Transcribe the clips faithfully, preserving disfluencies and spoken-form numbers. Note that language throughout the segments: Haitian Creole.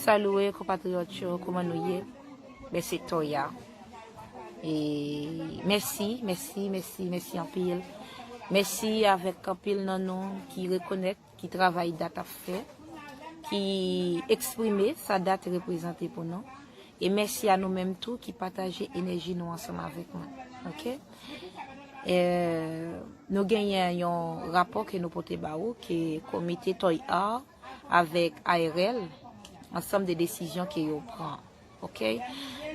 Salut konpatriyòt yo, kòman nou ye? Ben se Toya. E mèsi, mèsi, mèsi, mèsi anpil. Mèsi avèk anpil nan nou ki rekonèt, ki travay Dat ap fè, ki eksprime sa Dat reprezante pou nou. E mèsi a nou menm tou ki pataje enèji nou ansanm avèk nou. Oke? E, nou genyen yon rapò ke nou pote ba ou, ke komite Toy Art avèk A R L, ansanm de desizyon ke yo pran. Oke?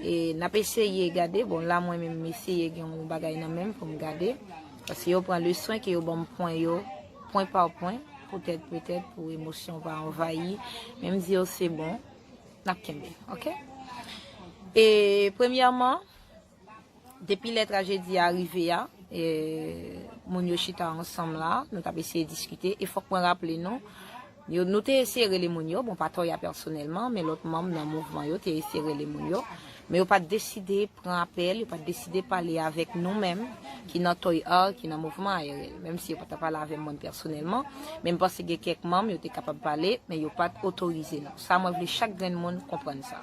E n ap eseye gade, bon, la mwen menm m eseye gen yon bagay nan men m pou m gade. Paske yo pran le swen ke yo ban m pwen yo, pwen pa pwen, poutèt, petèt, pou emosyon pa anvayi. Men m di yo se bon, n ap kenbe, oke? E premyèman, depi lè trajedi a rive a, e, moun yo chita ansanm la, nou t ap eseye diskite, e fòk mwen raple nou, yo, nou te eseye rele moun yo, bon, pa Toya pèsonèlman, men lòt manm nan mouvman yo te eseye rele moun yo, men yo pa t deside pran apèl, yo pa t deside pale avèk nou menm, ki nan Toy Art, ki nan mouvman A R L, menm si yo pa t ap pale avè mwen pèsonèlman, men m panse gen kèk manm yo te kapab pale, men yo pa t otorize nou. Sa mwen vle chak grenn moun konprann sa.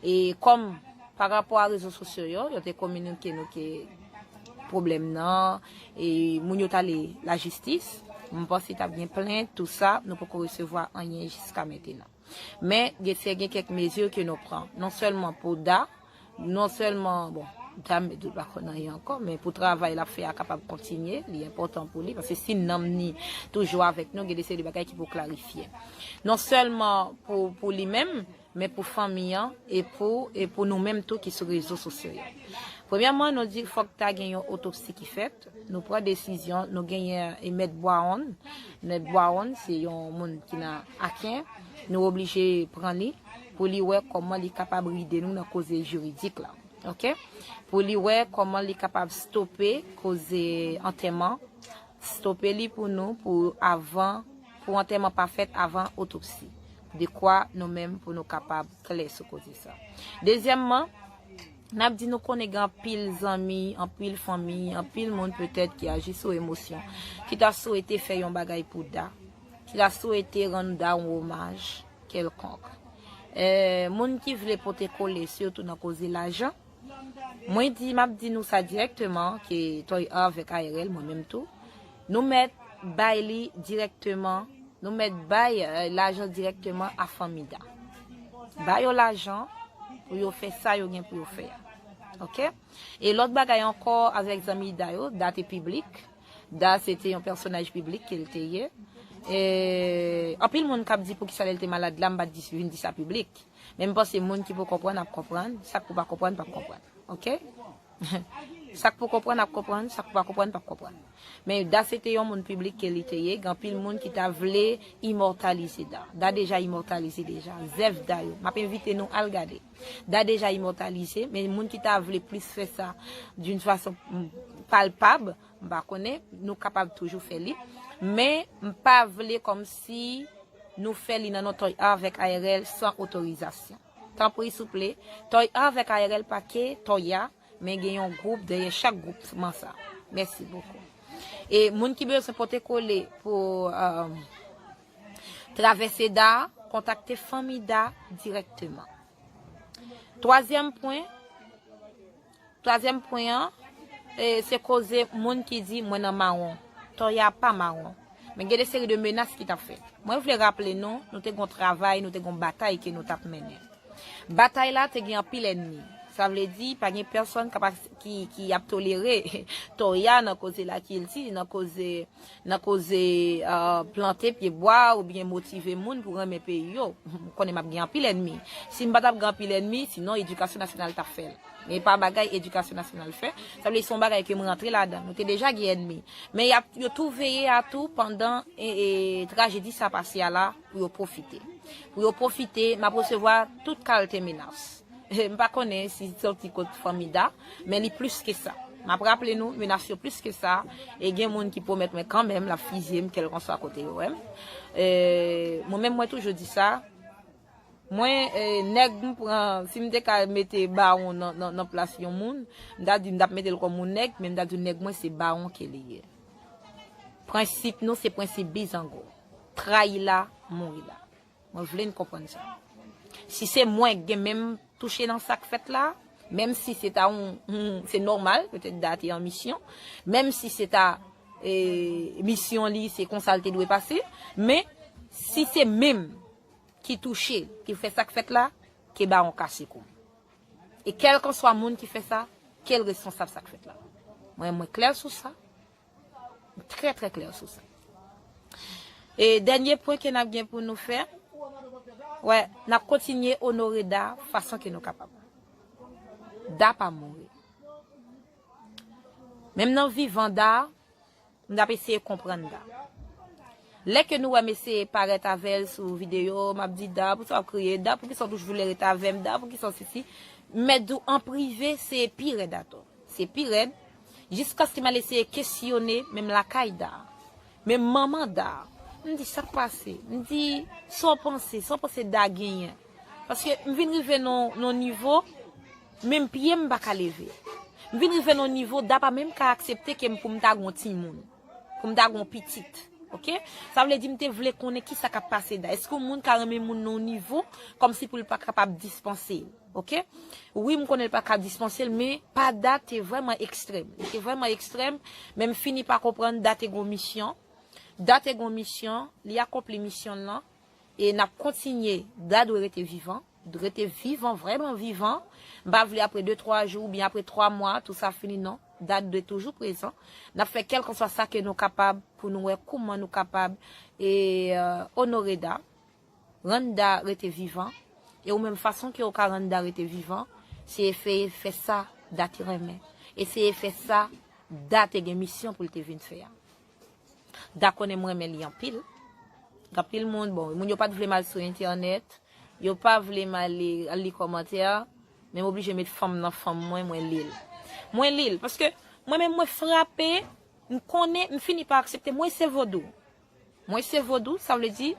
E kòm pa rapò a rezo sosyo yo, yo te kominike nou ke pwoblèm nan, e moun yo t ale lajistis, m panse t ap gen plent, tou sa, nou poko resevwa anyen jiska mentenan. Men, gen, se gen kèk mezi ke nou pran, non sèlman pou Da, non sèlman, bon, Da m, m pa konn anyen ankò, men pou travay l ap fè a kapab kontinye, li enpòtan pou li, paske si nanm ni toujou avèk nou, gen de seri de bagay ki pou klarifye. Non sèlman pou, pou li menm, men pou fanmi an e pou, e pou nou menm tou ki sou rezo sosyo yo. Premyèman, nou di fòk ta gen yon otopsi ki fèt. Nou pran desizyon, nou genyen e Mèt Bwawon. Mèt Bwawon, se yon moun ki nan Aken. Nou oblije pran li pou li wè kòman li kapab ride nou nan koze jiridik la. Oke? Pou li wè kòman li kapab stope koze antèman, stope li pou nou, pou avan, pou antèman pa fèt avan otopsi. Dekwa nou menm pou nou kapab klè sou koze sa. Dezyèmman, n ap di nou konnen gen anpil zanmi, anpil fanmi, anpil moun petèt ki aji sou emosyon, ki ta swete fè yon bagay pou Da, ki ta swete rann Da yon omaj kèlkonk. E, moun ki vle pote kole, sitou nan koze lajan, mwen di, m ap di nou sa dirèkteman, ke Toy Art avèk A R L, mwen menm tou, nou mèt bay li dirèkteman, nou mèt bay, e, lajan dirèkteman a fanmi Da. Ba yo lajan pou yo fè sa yo gen pou yo fè a. Oke? E lòt bagay ankò avèk zanmi Da yo, Da te piblik. Da se te yon pèsonaj piblik ke l te ye. E, anpil moun k ap di poukisa lè l te malad la, m pa t di, vin di sa piblik. Men m panse moun ki pou konprann ap konprann, sa k pou pa konprann p ap konprann. Oke? Sa k pou konprann ap konprann, sa k pou pa konprann p ap konprann. Men Da se te yon moun piblik ke li te ye, gen anpil moun ki ta vle imòtalize Da. Da deja imòtalize deja. Zèv Da yo. M ap envite nou al gade. Da deja imòtalize, men moun ki ta vle plis fè sa d'une façon, mm, palpab, m pa konnen, nou kapab toujou fè li. Men m pa vle kòmsi nou fè li nan non Toy Art avèk A R L san otorizasyon. Tanpri, souple, Toy Art avèk A R L pa ke Toya, men gen yon gwoup dèyè chak gwoupman sa. Mèsi bokou. E moun ki bezwen pote kole pou, e, travèse Da, kontakte fanmi Da dirèkteman. Twazyèm pwen, twazyèm pwen an, e, se koze moun ki di mwen nan mawon. Toya pa mawon. Men gen de seri de menas ki t ap fèt. Mwen vle raple nou, nou te gon travay, nou te gon batay ke nou t ap mennen. Batay la te gen anpil ènmi. Sa vle di, pa gen pèsonn k ap as-, ki, ki ap tolere Toya nan koze lakilti, nan koze, nan koze, e, plante pyebwa oubyen motive moun pou renmen peyi yo. M konnen m ap gen anpil ènmi. Si m pa t ap gen anpil ènmi, sinon edikasyon nasyonal t ap fè l. Men pa bagay edikasyon nasyonal fè. Sa vle di se yon bagay ke m rantre ladan. Nou te deja gen ènmi. Men y ap, yo tou veye a tou pandan, e, e, trajedi sa pase a la pou yo pwofite. Pou yo pwofite, m ap resevwa tout kalte menas. M pa konnen si soti kot fanmi Da, men li plis ke sa. M ap raple nou, menas yo plis ke sa, e gen moun ki pwomèt mwen kanmenm l ap fizye m kèlkanswa kote yo wè m. E, mwen menm mwen toujou di sa, mwen, e, nèg m pran, si m te ka mete bawon nan, nan, nan plas yon moun, m ta di m t ap mete l kòm yon nèg, men m ta di nèg mwen se bawon ke li ye. Prensip nou se prensip bizango. Trayi la, mouri la. Mwen vle n konprann sa. Si se mwen k gen menm touche nan sa k fèt la, menm si se ta yon, yon- se nòmal, petèt Da te an misyon, menm si se ta e, misyon li, se konsa l te dwe pase, men si se menm ki touche, ki fè sa k fèt la, ke bawon kase kou. E kèlkanswa moun ki fè sa, ke l responsab sa k fèt la. Mwen, mwen klè sou sa. Trè, trè klè sou sa. E dènye pwen ke n ap gen pou nou fè, wè, n ap kontinye onore Da fason ke nou kapab. Da pa mouri. Menm nan vivan Da, m t ap eseye konprann Da. Lè ke nou wè m eseye parèt avè l sou videyo, m ap di, Da, poukisa w ap kriye? Da, poukisa w toujou vle rete avè m? Da, poukisa w sesi? M mèt di w an prive, se pi rèd atò. Se pi rèd. Jiskaske m al eseye kesyone, menm lakay Da, menm manman Da. M di, sa k pase? M di, sa w panse? Sa w panse Da genyen? Paske m vin rive nan nan nivo, menm pye m pa ka leve. M vin rive nan nivo, Da pa menm ka aksepte ke m pou m ta gon timoun, pou m ta gon pitit. Oke? Sa vle di m te vle konnen kisa k ap pase Da. Èske yon moun ka renmen moun nan yon nivo kòmsi pou l pa kapab dispanse l? Oke? Wi, m konnen l pa ka dispanse l, men pa Da te vrèman ekstrèm. Li te vrèman ekstrèm, men m fini pa konprann Da te gon misyon. Da te gon misyon, li akonpli misyon l lan. E n ap kontinye, Da dwe rete vivan, rete vivan, vrèman vivan. M pa vle apre de, twa jou oubyen apre twa mwa, tou sa fini, non. Da dwe toujou prezan. N ap fè kèlkanswa sa ke nou kapab pou nou wè kouman nou kapab e, e, onore Da, rann Da rete vivan. E ou menm fason ke ou ka rann Da rete vivan, se fè, fè sa Da te renmen. Eseye fè sa Da te gen misyon pou l te vin fè a. Da konnen m renmen li anpil. Gen anpil moun, bon, moun yo pa t vle m al sou entènèt, yo pa vle m ale al li kòmantè, men m oblije met fanm nan fanm mwen, mwen li l. Mwen li l, paske mwen menm mwen frape, m konnen, m fini pa aksepte, mwen se vodou. Mwen se vodou, sa vle di,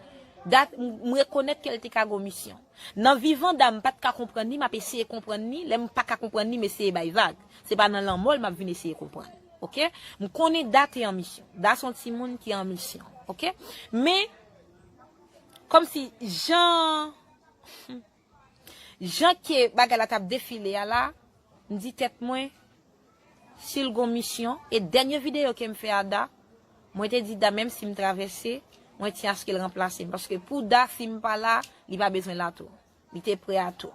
Da, m rekonèt ke l te ka gon misyon. Nan vivan Da, m pa t ka konprann li, m ap eseye konprann li, lè m pa ka konprann li, m eseye bay vag. Se pa nan lanmò l m ap vin eseye konprann. Oke? M konnen Da te an misyon. Da se yon timoun ki an misyon. Oke? Men, kòmsi jan, jan ke bagay la t ap defile a la, m di tèt mwen, si l gon misyon, e dènye videyo ke m fè a Da, mwen te di Da, menm si m travèse, mwen tyen aske l ranplase m. Paske pou Da, si m pa la, li pa bezwen la tou. Li te prè a tou.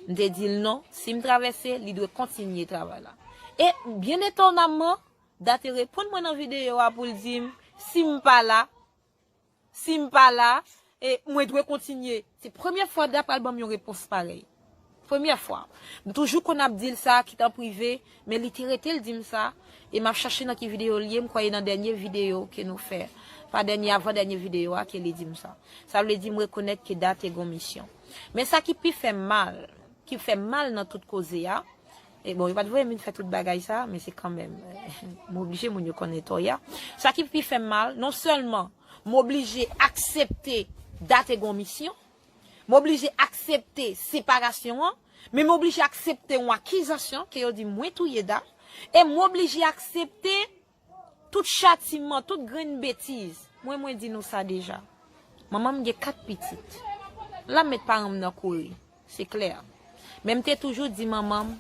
M te di l non, si m travèse, li dwe kontinye travay la. E, byen etonamman, Da te reponn mwen nan videyo a pou l di m, si m pa la, si m pa la, e mwen dwe kontinye. Se premye fwa Da pral ban m yon repons parèy. Premye fwa. M toujou konn ap di l sa, kit an prive, men li te rete l di m sa, e m ap chache nan ki videyo l ye, m kwè e nan dènye videyo ke nou fè. Pa dènye, avan dènye videyo a ke li di m sa. Sa vle di m rekonèt ke Da te gon misyon. Men sa ki pi fè m mal, ki fè m mal nan tout koze a, e bon, yo pa t voye m vin fè tout bagay sa, men se kanmenm, m oblije moun yo konnen tò y a. Sa ki pi fè m mal, non sèlman m oblije aksepte Da te gon misyon, m oblije aksepte separasyon an, men m oblije aksepte yon akizasyon ke yo di mwen touye Da, e m oblije aksepte tout chatiman, tout grenn betiz. Mwen, mwen di nou sa deja. Manman m gen kat pitit. L ap met paran m nan kouri. Se klè. Men m te toujou di manman m,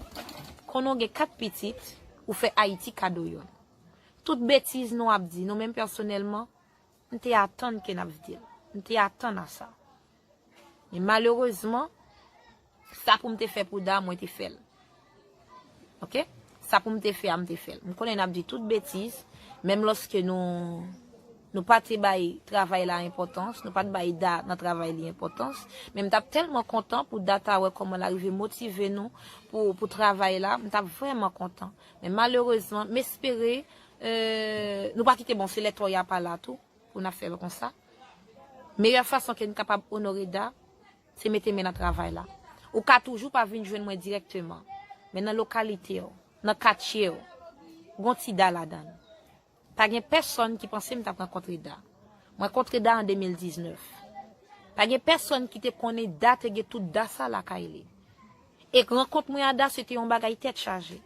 konnen w gen kat pitit, ou fè Ayiti kado youn. Tout betiz nou ap di, nou menm pèsonèlman, m te atann ke n ap di l. M te atann a sa. Men malerezman, sa pou m te fè pou Da, mwen te fè l. Oke? Sa pou m te fè a, m te fè l. M konnen n ap di tout betiz, menm lòske nou, nou pa te bay travay la enpòtans, nou pa t bay Da nan travay li enpòtans, men m t ap tèlman kontan pou Da ta wè kòman l arive motive nou pou, pou travay la, m t ap vrèman kontan. Men malerezman, m espere, e, nou pa kite, bon, se lè tò y a pa la tou, pou n ap fè l konsa. Meyè fason ke n kapab onore Da, se mete men nan travay la. Ou ka toujou pa vin jwenn mwen dirèkteman, men nan lokalite w, nan katye w, gon ti Da ladan l. Pa gen pèsonn ki panse m t ap rankontre Da. Mwen kontre Da an de mil diznèf. Pa gen pèsonn ki te konnen Da te gen tout Da sa lakay li. E rankont mwen a Da, se te yon bagay tèt chaje.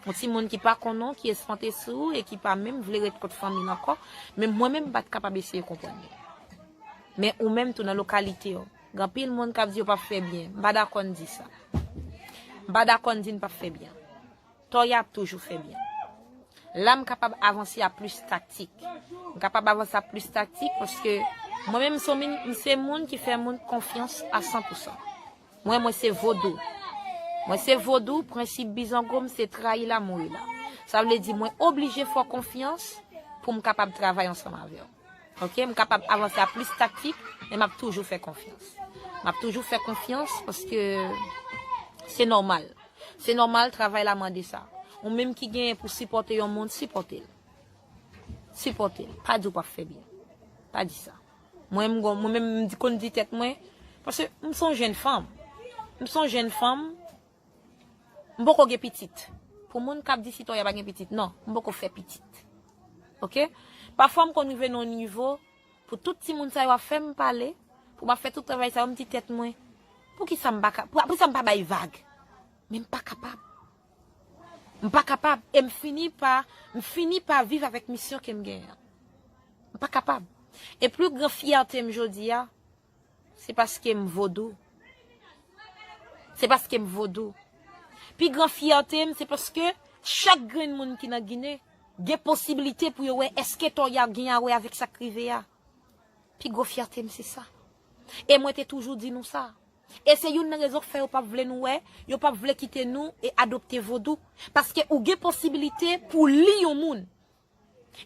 Yon timoun ki pa konnen w, ki espante sou ou e ki pa menm vle ret kot fanmi l ankò, men mwen menm m pa t kapab eseye konprann li. Men ou menm tou nan lokalite w, Gen anpil moun k ap di yo p ap fè byen. M pa dakò n di sa. M pa dakò n di n p ap fè byen. Tòya ap toujou fè byen. La, m kapab avanse a plis taktik. M kapab avanse a plis taktik paske mwen menm, m se moun, m se moun ki fè moun konfyans a san pou san. Mwen, mwen se vodou. Mwen se vodou, prensip bizango m se trayi la, mouri la. Sa vle di mwen oblije fè w konfyans pou m kapab travay ansanm avè w. Ok, m kapab avanse a plis taktik, men m ap toujou fè konfyans. M ap toujou fè konfyans paske se nòmal. Se nòmal, travay la mande sa. Ou menm ki genyen pou sipòte yon moun, sipòte l. Sipòte l. Pa di w p ap fè byen. Pa di sa. Mwen, m gon- mwen menm, m di- konn di tèt mwen, paske m se yon jèn fanm. M se yon jèn fanm, m poko gen pitit. Pou moun k ap di si Tòya pa gen pitit, non, m poko fè pitit. Ok? Pafwa m konn rive nan yon nivo, pou tout timoun sa yo ap fè m pale, pou m ap fè tout travay sa yo, m di tèt mwen, poukisa m pa ka, pou- poukisa m pa bay vag? Men m pa kapab. M pa kapab. E m fini pa, m fini pa viv avèk misyon ke m genyen an. M pa kapab. E pli gran fyète m jodi a, se paske m vodou. Se paske m vodou. Pi gran fyète m, se paske chak grenn moun ki nan Ginen gen posiblite pou yo wè èske Tòya gen a wè avèk sa k rive a. Pi gwo fyète m, se sa. E mwen te toujou di nou sa. E se youn nan rezon k fè yo p ap vle nou wè, yo p ap vle kite nou e adopte vodou. Paske ou gen posiblite pou li yon moun.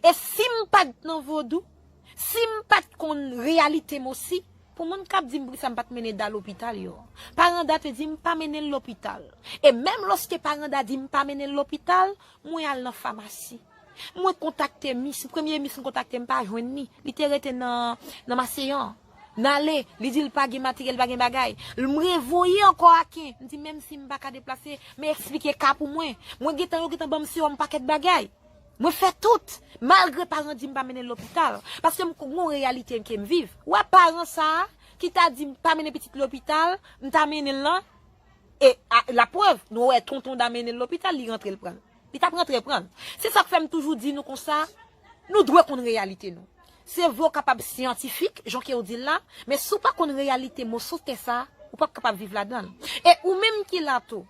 E si m pa t nan vodou, si m pa t konn reyalite m osi, pou moun k ap di m poukisa m pa t mennen Da lopital yo. Paran Da te di m pa mennen l lopital. E menm lòske paran Da di m pa mennen l lopital, mwen al nan famasi. Mwen kontakte mis, premye mis m kontakte m pa jwenn li. Li te rete nan, nan Maseyan. N ale, li di l pa gen materyèl, pa gen bagay. M revoye ankò Aken. M di menm si m pa ka deplase, men eksplike ka pou mwen. Mwen gentan, yo gentan ban m sewòm pakèt bagay. Mwen fè tout, malgre paran di m pa mennen l lopital. Paske m gon reyalite ke m viv. Ou wè paran sa a, ki ta di m pa mennen pitit lopital, m ta mennen l lan. E a, laprèv, nou wè tonton Da mennen l lopital, li rantre l pran l. Li t ap rantre pran l. Se sa k fè m toujou di nou konsa, nou dwe konn reyalite nou. Se vre w kapab syantifik, jan ke w di l la, men si w pa konn reyalite moso tè sa, ou p ap kapab viv ladan l. E ou menm ki la tou,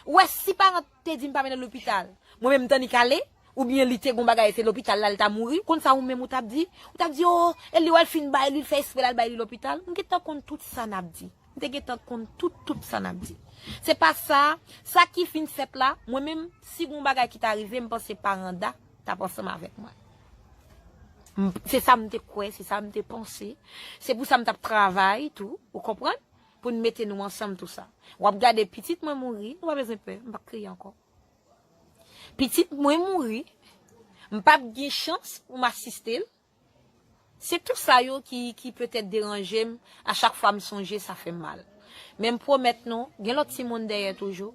ou wè si paran te di m pa mennen l lopital, mwen menm m t annik ale, oubyen li te gon bagay, se lopital la l ta mouri, konn sa ou menm ou t ap di? Ou t ap di, o, e li wè l fin bay li, l fè espre l al bay li lopital. M gentan konn tout sa n ap di. M te gentan konn tout, tout sa n ap di. Se pa sa, sa ki fin fèt la, mwen menm, si gon bagay ki ta rive, m panse paran Da t ap ansanm avèk mwen. M- Se sa m te kwè, se sa m te panse. Se pou sa m t ap travay tou, ou konprann? Pou n mete nou ansanm tou sa. W ap gade pitit mwen mouri, nou pa bezwen pè, m p ap kriye ankò. Pitit mwen mouri, m p ap gen chans pou m asiste l. Se tou sa yo ki, ki petèt deranje m, a chak fwa m sonje, sa fè m mal. Men m pwomèt nou, gen lòt timoun dèyè toujou.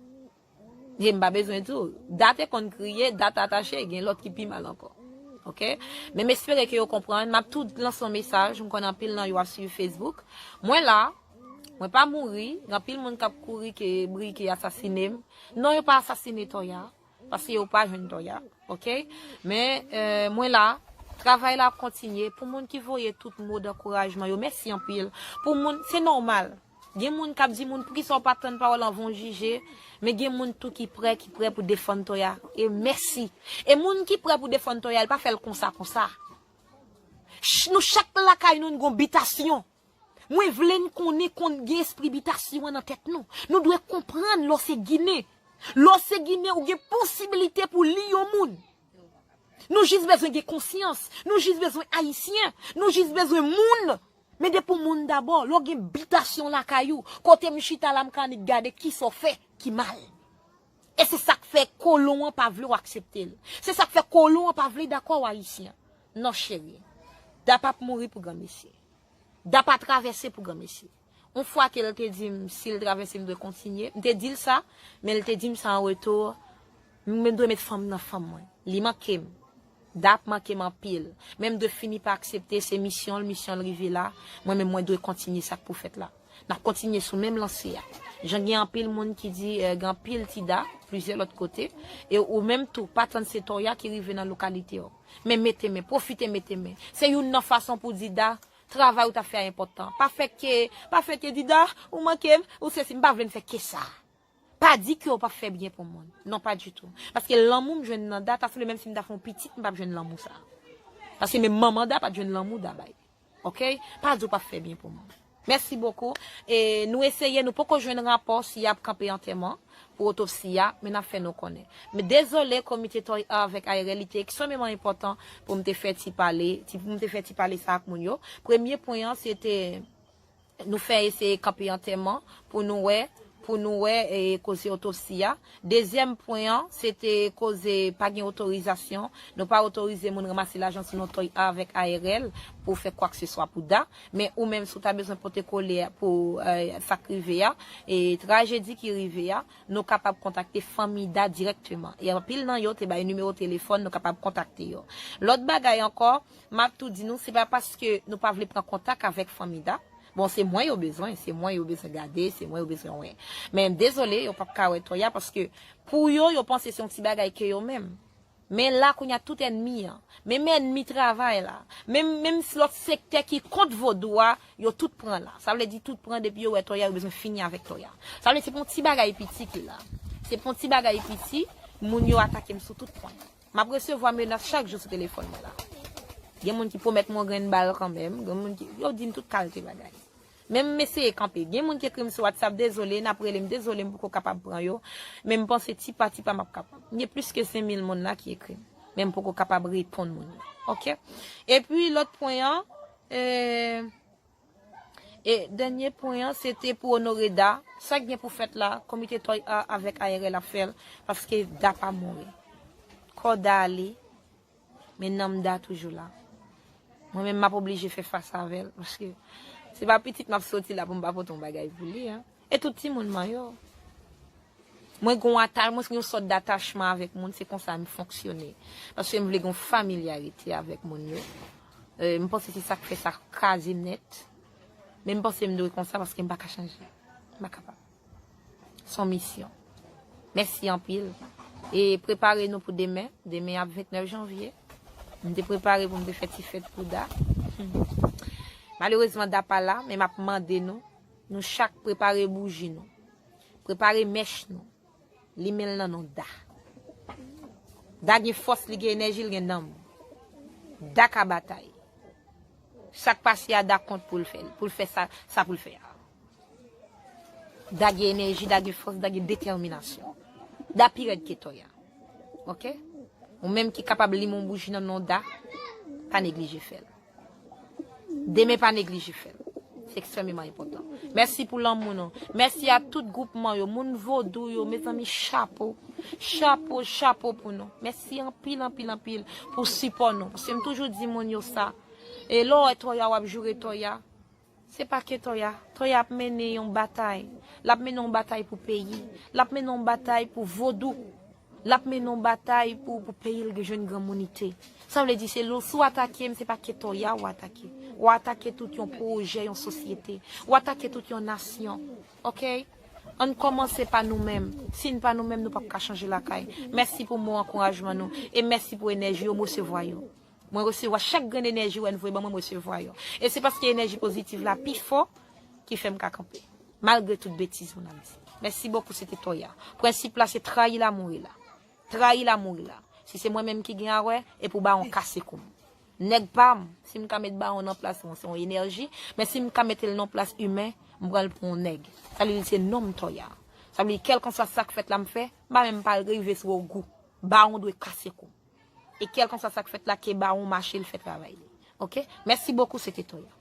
E m pa bezwen di w, Da te konn kriye, Da t atache, gen lòt ki pi mal ankò. Ok? Men m espere ke yo konprann. M ap tou lanse yon mesaj, m konnen anpil nan yo ap swiv Facebook. Mwen la, mwen pa mouri, gen anpil moun k ap kouri ke Brike asasine m. Non, yo pa asasine Tòya, paske yo pa jwenn Tòya, ok? Men, euh, mwen la, travay la ap kontinye. Pou moun ki voye tout mo dankourajman yo, mèsi anpil. Pou moun, se nòmal. Gen moun k ap di moun, poukisa w pa tann pawòl anvan w jije? Men gen moun tou ki prè, ki prè pou defann Tòya. E mèsi. E moun ki prè pou defann Tòya, l pa fè l konsa, konsa. Ch- nou chak lakay nou, n gon bitasyon. Mwen vle n konnen konn gen espri bitasyon an nan tèt nou. Nou dwe konprann lè w se Ginen. Lè w se Ginen, ou gen posibilite pou li yon moun. Nou jis bezwen gen konsyans. Nou jis bezwen Ayisyen. Nou jis bezwen moun. Men depi w moun dabò, lè w gen bitasyon lakay ou, kote m chita la, m ka annik gade kisa w fè ki mal. E se sa k fè kolon an pa vle w aksepte l. Se sa k fè kolon an pa vle dakò w Ayisyen. Non, cheri. Da p ap mouri pou granmesi. Da pa travèse pou granmesi. Yon fwa ke l te di m, si l travèse, m dwe kontinye. M te di l sa, men l te di m sa an retou, m dwe met fanm nan fanm mwen. Li manke m. Da ap manke m anpil. Men m dwe fini pa aksepte, se misyon l, misyon l rive la. Mwen menm, mwen dwe kontinye sa k pou fèt la. N ap kontinye sou menm lanse a. Jan gen anpil moun ki di, eh, gen anpil ti Da, plizyè lòt kote. E ou menm tou, pa tann se Tòya ki rive nan lokalite w. Men mete men, pwofite mete men. Se youn nan fason pou di Da, Travay ou t ap fè a enpòtan. Pa fè ke, pa fè ke Dida, ou manke m, ou sesi, m pa vle n fè ke sa. Pa di ke w p ap fè byen pou moun. Non, pa ditou. Paske lanmou m jwenn nan Da, ta sanble menm si m ta fè yon pitit, m p ap jwenn lanmou sa. Paske menm manman Da pa t jwenn lanmou Da bay. Oke? Pa di w p ap fè byen pou moun. Mèsi bokou. E nou eseye, nou poko jwenn rapò si y ap kanpe antèman pou otopsi a, men n ap fè nou konnen. Men dezole, komite Toya avèk A R L, li te ekstrèmeman enpòtan pou m te fè ti pale, ti, pou m te fè ti pale sa ak moun yo. Premye pwen an, se te nou fè eseye kanpe antèman pou nou wè, pou nou wè, e, koze otopsi a. Dezyèm pwen an, se te koze pa gen otorizasyon. Nou pa otorize moun ranmase lajan sou non Toya avèk A R L pou fè kwakseswa pou Da. Men ou menm, si w ta bezwen pote kole pou, e, sa k rive a, e trajedi ki rive a, nou kapab kontakte fanmi Da dirèkteman. E anpil nan yo te bay nimewo telefòn, nou kapab kontakte yo. Lòt bagay ankò, m ap tou di nou, se pa paske nou pa vle pran kontak avèk fanmi Da. Bon, se mwen yo bezwen, se mwen yo bezwen gade, se mwen yo bezwen wè. Men dezole, yo p ap ka wè Toya paske pou yo, yo panse se yon ti bagay ke yo menm. Men la, kounye a, tout ènmi an, menm ènmi travay la, menm, menm si lòt sektè ki kont vodou a, yo tout pran la. Sa vle di tout pran depi yo wè Toya, yo bezwen fini avèk Toya. Sa vle di se pou yon ti bagay piti ki la. Se pou yon ti bagay piti, moun yo atake m sou tout pwen. M ap resevwa menas chak jou sou telefòn mwen la. Gen moun ki pwomèt mwen yon grenn bal kanmenm, gen moun ki, yo di m tout kalte bagay. Men m eseye kanpe. Gen moun ki ekri m sou WhatsApp, dezole, n ap rele m, dezole, m poko kapab pran yo. Men m panse ti pa ti pa m ap kapab. Gen plis ke senk mil moun la ki ekri m. Men m poko kapab reponn moun yo. Oke? Epi lòt pwen an, e, e dènye pwen an, se te pou onore Da. Sa k gen pou fèt la, komite Toya avèk A R L ap fè l, paske Da pa mouri. Kò Da ale, men nanm Da toujou la. Mwen menm, m ap oblije fè fas avè l, paske se pa pitit m ap soti la pou m pa pote yon bagay pou li, en. E tout timoun mwen yo. Mwen gon ata-, mwen gen yon sòt datachman avèk moun, se konsa m fonksyone. Paske m vle gen yon familyarite avèk moun yo. E, m panse se sa k fè sa kraze m nèt. Men m panse m dwe konsa paske m pa ka chanje. M pa kapab. Se yon misyon. Mèsi anpil. E prepare nou pou demen. Demen ap ventnèf janvye. M te prepare pou m te fè ti fèt pou Da. Malerezman, Da pa la, men m ap mande nou, nou chak prepare bouji nou. Prepare mèch nou. Limen l nan non Da. Da gen fòs, li gen enèji, li gen nanm. Da ka batay. Sa k pase a, Da kont pou l fè l, pou l fè sa, sa pou l fè a. Da gen enèji, Da gen fòs, Da gen detèminasyon. Da pi rèd ke Toya. Oke? Ou menm ki kapab limen yon bouji nan non Da, pa neglije fè l. Demen pa neglije fè l. Se ekstrèmeman enpòtan. Mèsi pou lanmou nou. Mèsi a tout gwoupman yo, moun vodou yo, mezanmi, chapo. Chapo, chapo pou nou. Mèsi anpil, anpil, anpil pou sipò nou. Paske m toujou di moun yo sa. E lè w wè Toya, w ap joure Toya. Se pa ke Toya. Toya ap mennen yon batay. L ap mennen yon batay pou peyi. L ap mennen yon batay pou vodou. L ap mennen yon batay pou, pou peyi l jwenn granmounite. Sa vle di, se lou, si w atake m, se pa ke Toya w atake. W atake tout yon pwojè, yon sosyete. W atake tout yon nasyon. Oke? Ann kòmanse pa nou menm. Si n pa nou menm, nou p ap ka chanje lakay. Mèsi pou mo ankourajman nou. E mèsi pou enèji yo, m resevwa yo. Mwen resevwa chak grenn enèji w wè n voye ban mwen, m resevwa yo. E se paske enèji pozitiv la pi fò ki fè m ka kanpe. Malgre tout betiz moun ap di. Mèsi bokou, se te Toya. Prensip la, se trayi l a mouri la. Trayi l a mouri la. Si se mwen menm ki gen a wè, e pou bawon kase kou m. Nèg pa m, si m ka met bawon nan plas mwen, se yon enèji, men si m ka mete l nan plas imen, m pran l pou yon nèg. Sa vle di se non m Toya. Sa vle di kèlkanswa sa k fèt la m fè, m pa menm pa rive sou ogou. Bawon dwe kase kou m. E kèlkanswa sa k fèt la, ke bawon mache, l fè travay li. Oke? Mèsi bokou, se te Toya.